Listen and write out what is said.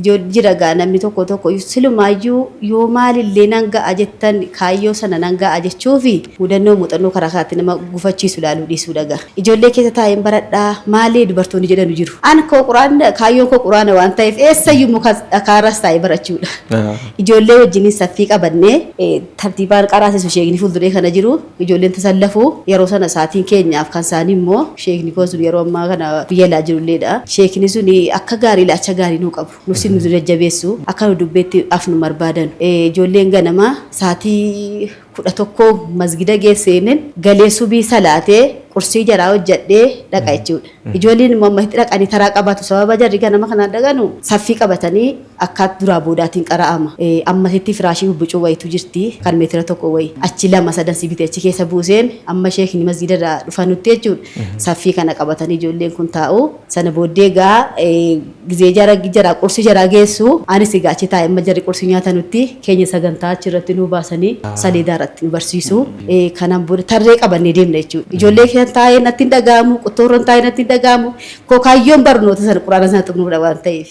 Jira gaa namni tokko tokko silumaayyuu yoo maalillee nan ga'a jettan kaayyoo sana nan ga'a jechuufi mudannoo muuxannoo karaa kanaatti nama gufachiisu ilaaluu dhiisuu dhaga. Ijoollee keessa taa'een baradhaa maalee dubartoonni jedhanu jiru. An koo quraana kaayyoon koo quraana waan ta'eef eessayyuu muka dhakaarras taa'ee barachuudha. Ijoollee wajjiniin saffii qabannee tartiibaan qaraasisu sheekni fuulduree kana jiru ijoolleen tasallafu yeroo sana saatiin keenyaaf kan isaanii immoo sheekni koo sun yeroo ammaa kana biyya alaa jirulleedha. Sheekni sun akka gaarii ilaalcha gaarii nuu qabu. Nus nu jajjabeessu akka nu dubbeetti afnu barbaadan. Ijoolleen ganamaa saatii 11 masgida geesseenin galee subii salaatee qursii jaraa hojjedhee dhaqa jechuudha. Ijoolleen immoo amma itti dhaqanii taraa qabatu sababa jarri ganama kanaan dhaqanu saffii qabatanii akka duraa boodaatiin qara'ama. Ammasitti firaashii bubbucuu wayitu jirti kan meetira tokko wayi achi lama sadan si bitee achi keessa buuseen amma sheekni masgida irraa dhufanutti jechuudha. Saffii kana qabatanii ijoolleen kun taa'u. Sana booddee egaa gizee jara jaraa qursii jaraa geessu anis egaa achi taa'e amma jarri qursii nyaatanutti keenya sagantaa achirratti nu baasanii saleedaa irratti nu barsiisu. Kanaan booda tarree qabannee deemna jechuudha. Ijoollee keessa taa'ee natti hin dhaga'amu, qottoorra taa'ee natti hin dhaga'amu. Koo kaayyoon barnoota sana quraana sana xumuruudha waan ta'eef.